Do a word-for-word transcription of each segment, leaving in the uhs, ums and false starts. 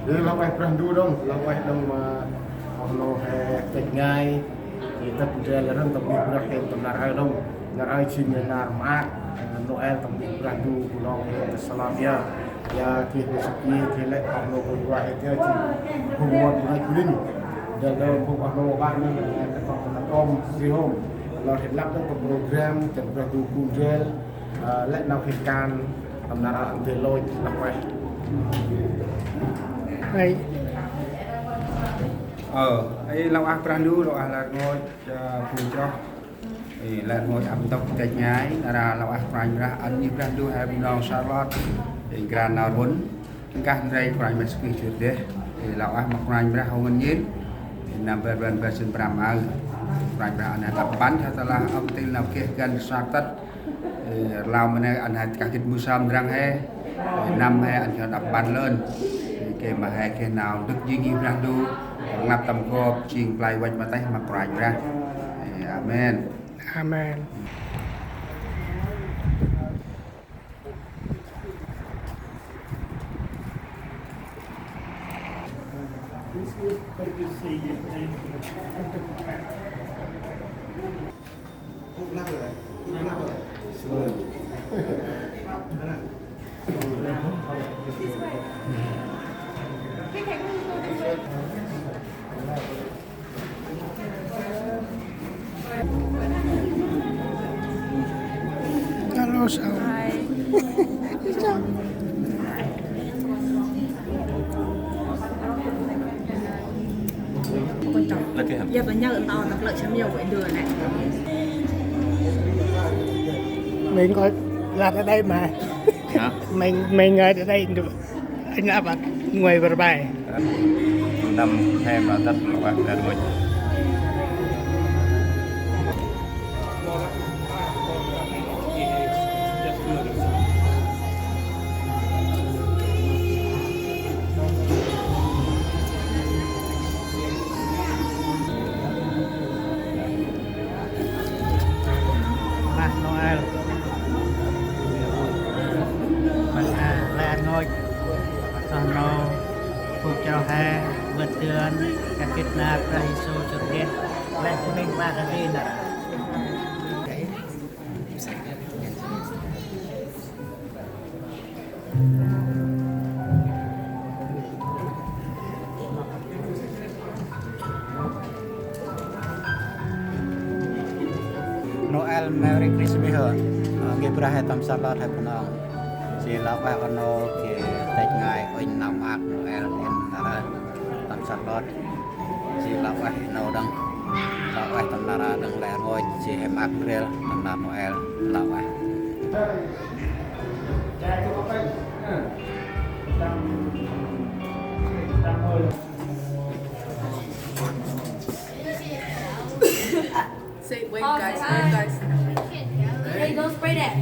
Lah ueh Brah Ndu đŏng, lah ueh đŏng ma oh nô he têch ngai. Ê, tât ndrel rŏng tâm bri Brah he tâm nar aơ đŏng. Nar aơ jêng nar maak, ê, Noel tâm bri Brah Ndu Bunong he tâm Salot yơh. Yơh, geh nô săk geh, geh lĕ oh nô Bunong he geh jêng phung mât Bunong Bunong. Ndrel đŏng phung oh nô ƀă nơh, ê, tâm tâm bri hôm. Lor hên lăp đŏng tâm program, tâm Brah Ndu gŭ ndrel. Ơ, lĕ nau khêt kan tâm nar aơ ăn dơi lôch lah ueh. Ê. Ơ, ê, lah ueh Brah Ndu, lah ueh lĕ rngôch, ơ, phung chroh. Ê, lĕ rngôch ăp ntŭk têch ngai, nar aơ lah ueh Kôranh Brah ăn ngih Brah Ndu he Bunong Salot. Ê, nkra nau rƀŭn. Nkah ndrel Kôranh Brah Yêsu Krist jŭr deh. Ê, lah ueh ma Kôranh Brah hŏng ngăn ngên. Ê, năm bar rbăn bar jê̆t prăm aơ. Kôranh Brah ăn he đăp mpăn, he tơlah ŏk ntil nau geh găn săk tât. Ê, rlau ma nây ăn he kah gĭt mâu sơm ndrăng he. Ê, năm he ăn he đăp mpăn lơn. Ê, geh ma he geh nau dâk jêng ngih Brah Ndu. Rnglăp tâm gop jêng play văch ma têh ma Kôranh Brah. Ê, amen. Amen. Alo, sao? Hai. Sao? Lật cái hả? Giờ tao nhớ tao tập lợn xem nhiều vậy đường này. Mình coi lật ở đây mà. Hả? Mình, mình ở đây được. Anh Áp Bạch, người bye bye. Năm thêm là tết là bác đã đuổi. Lah Noel. Lah, lah ngôch. Lah nô. Phung chroh he, vơt dơn, kah gĭt nar Brah Yêsu jŭr deh, lĕ kuning ma kah gĭt nar. Noel, Merry Christmas hơ. Ơ, ngih Brah he tâm Salot he Bunong. Jêh lah ueh oh nô geh têch ngai uănh nau maak Noel hên nar aơ tâm Salot. Jêh lah ueh nô đŏng. Lah ueh tâm nar aơ đŏng lĕ rngôch jêh he maak ndrel tâm nar Noel. Lah ueh. Say, wave, guys, wave, guys. Hey, don't spray that.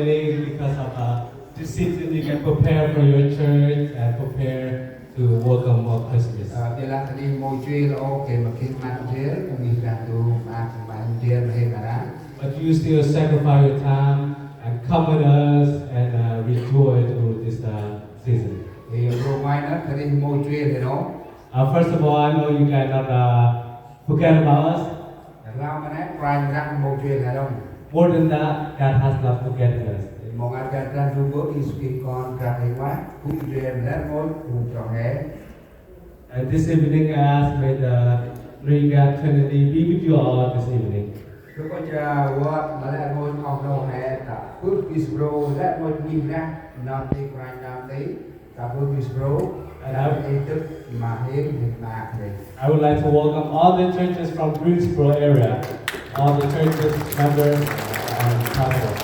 Because of, uh, this season, you can prepare for your church and prepare to welcome more Christmas. Ơ, ƀiălah ta nây mâu jêl ôh, gay ma gĭt ma ndrel, ma ngih Brah Ndu, ma, ma ndrel, ma hên ma rang. But you still sacrifice your time and come with us and, uh, rejoice through this, uh, season. Ê, rô mai nơh, ta nây mâu jêl hên ôh. Uh, first of all, I know you guys not, uh, forget about us. Rlau ma nây, Kôranh Brah mâu jêl hên ôh. More than that, God has not forgotten us. Ê, mâu ngăn Brah Ndu bơh, Yêsu Krist Kon Brah ê wa, gŭ ndrel lĕ rngôch, phung chroh he. And this evening, I ask, may the Three God Trinity be with you all this evening. Gâp ŭch wơr ma lĕ rngôch oh nô he, ta bơh bơh srô lĕ rngôch ngih Brah, nơm nti Kôranh nơm nti, ta bơh bơh srô, and I, ê dâk ma hên, hên ma khlay. I would like to welcome all the churches from Greensboro area, all the churches, members, and pastors.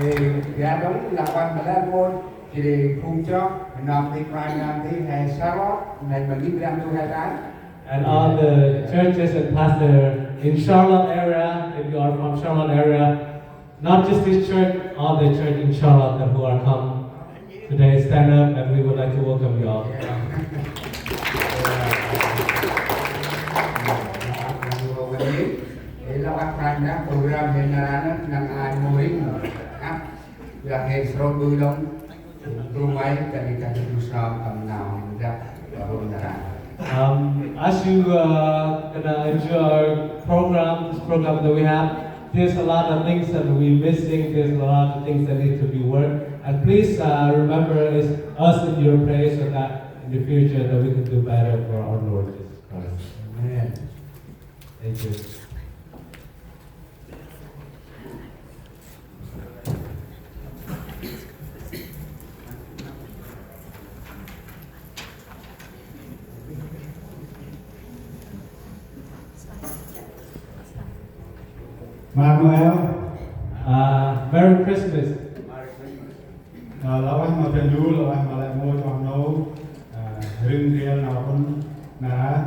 Ê, ya dong, lah ueh ma lĕ rngôch Jêh ri phung chroh, nơm nti Kôranh nơm nti he Charlotte, nây ma ngih Brah Ndu he đai. And all the churches and pastor in Charlotte area, if you are from Charlotte area, not just this church, all the church in Charlotte that who are come today, stand up and we would like to welcome you all. Yeah. Nă, program hên nar aơ nă, năng ai mô rĭm ăp, dah hên srô̆ ƀư đŏng, gru may, kơt nây kơt nây gru srao tâm nau hên dah, ƀă hôm nar aơ. Um, as you, uh, gonna enjoy our program, this program that we have, there's a lot of things that we're missing. There's a lot of things that need to be worked. And please, uh, remember us, us in your prayers so that in the future that we can do better for our Lord Jesus Christ. Amen. Thank you. Mơ Nôel. À, Merry Christmas. Ờ, lah ueh ma Brah Ndu, lah ueh ma lĕ rngôch oh nô, ờ, rưng ndrel nau pŭn nar aơ.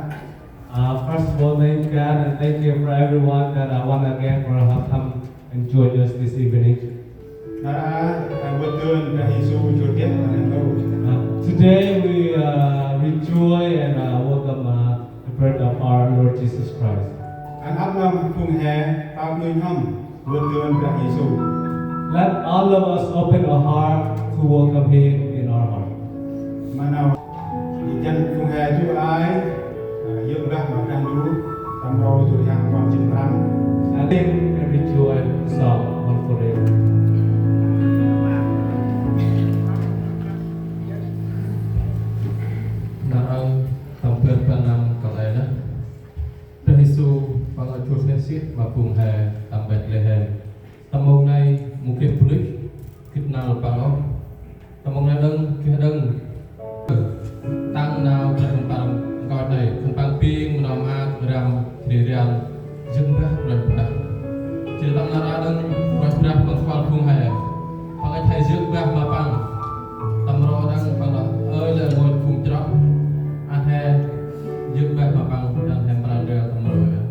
Uh, first of all, thank God and thank you for everyone that I want again for have come and join us this evening. Nar aơ, ờ, vơ̆t dơn Brah Yêsu jot geh ma neh ntu. Uh, today we, uh, rejoice and, uh, welcome, uh, the birth of our Lord Jesus Christ. Ăn ăp nơm phung he pơk nuih n'hâm vơ̆t dơn Brah Yêsu. Let all of us open our heart to welcome him in our heart. Ma nau, i jăn phung he du ai, à, yơk mbah ma Brah Ndu, tâm rô du rhiăng kuăl jât prăm. And then every joy song, one for you. Nar aơ, tâm bar rbăn năm kăl e nơh. Brah Yêsu Păng ăt jot hĕ sĭt ma phung he tâm Bêtlêhem. Tâm mông nây mâu geh bunuyh gĭt năl Păng ôh. Tâm mông nây đŏng geh đŏng tăng nau Brah Păng nkoch nây, khân păng bêng ma nau maak răm, jêh ri răm, jêng mbah Kôranh Brah. Jêh tâm nar aơ đŏng Kôranh Brah Păng kuăl phung he. Păng ăt he jêng mbah ma Păng. Tâm rŏ đŏng Păng lah: Ơi lĕ rngôch phung chroh, ăn he jêng mbah ma Păng, ăn he mra ndrel tâm rŏ.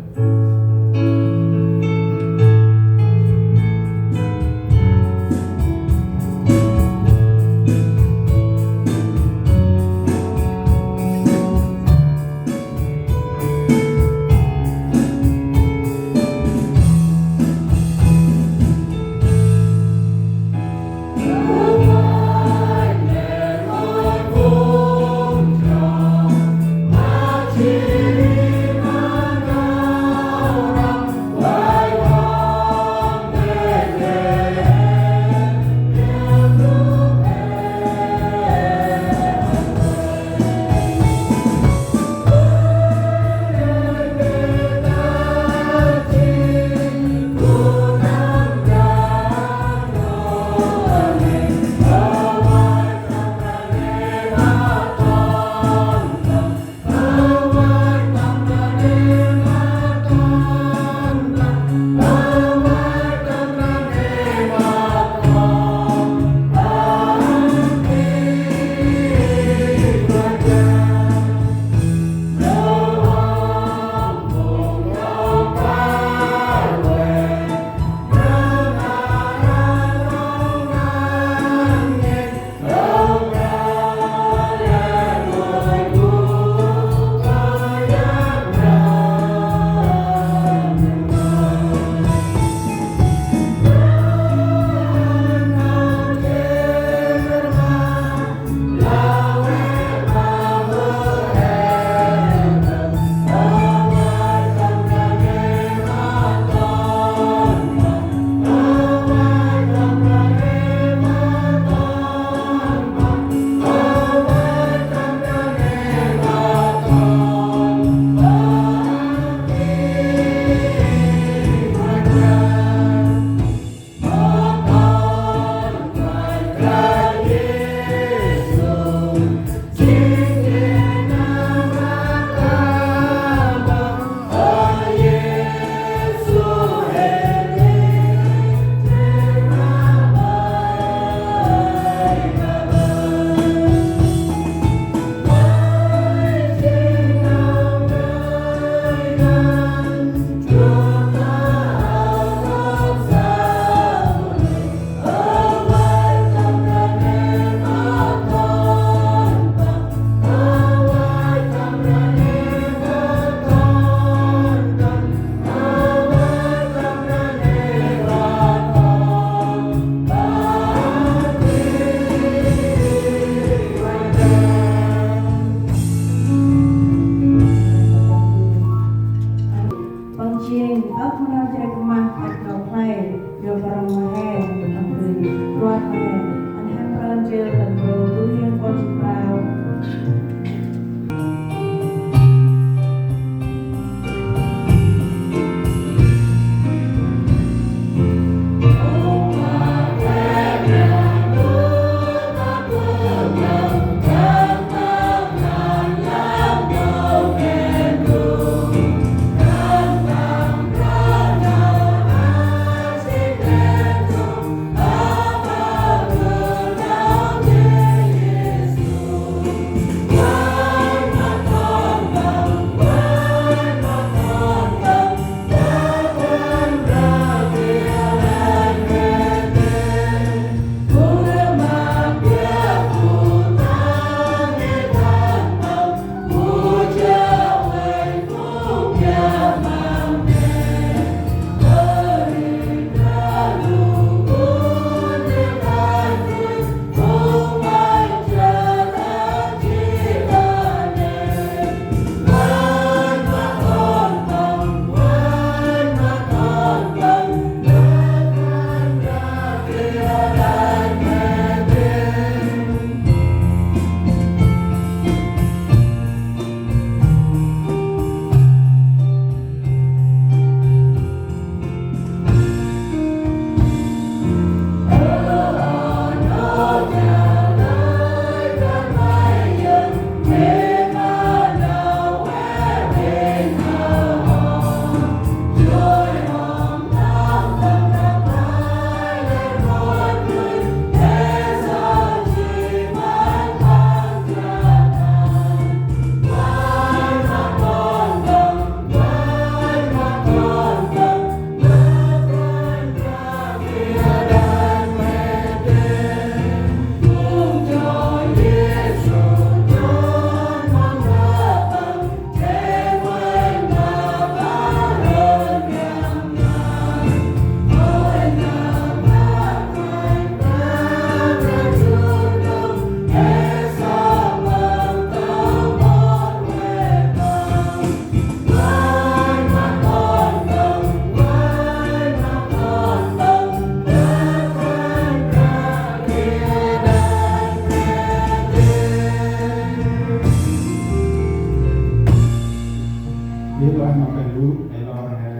Ê lor ma Brah Ndu, ê lor he,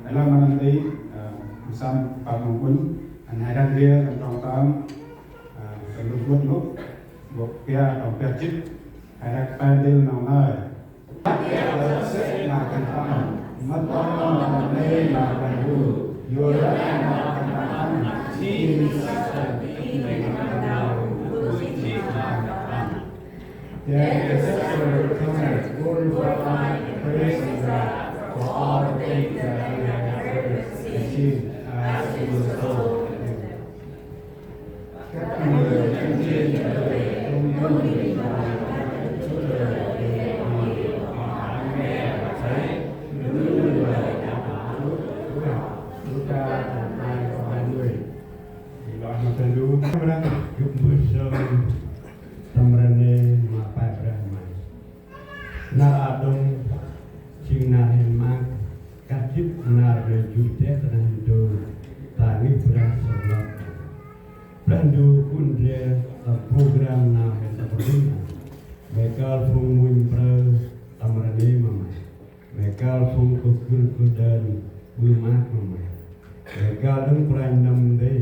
ê lor ma nơm ti, ơ, Sam Păng Măng Ŭnh, ăn he răng ria, ăn trong tâm, ơ, tâm luk luk luk, bôk pia, trong pia chip, he răng pia dil nau nai. Sĕ ma Brah Ndu, mât ma nê ma Brah Ndu, yor ma Brah Ndu, jêng săk sơr, jêng ma Brah Ndu, jêng ma Brah Ndu. Yet the scepter cometh, glorify and praise of God for all the things that he hath ever achieved as he was told. Các người chịu trách nhiệm về công dân Chúa Trời về điều họ nghe và thấy, đúng như lời đã bảo trước, Chúa học, Chúa ca trong hai câu hai mươi. Thì đó là Chúa. Gâp mbơh sơm tâm rnê ma pe Brah Ndu. Nar aơ đŏng jêng nar hên ma kah jât nar rnê jŭr deh ta neh ntu ta ngih Brah Sơm Lơh. Brah Ndu gŭ ndrel tâm program nau hên tâm rnê. May kơl phung mŭnh mprơ tâm rnê ma may. May kơl phung kŭh gưl kŭh đơ̆n ƀư maak ma may. May kơl đŏng kôranh nơm nti.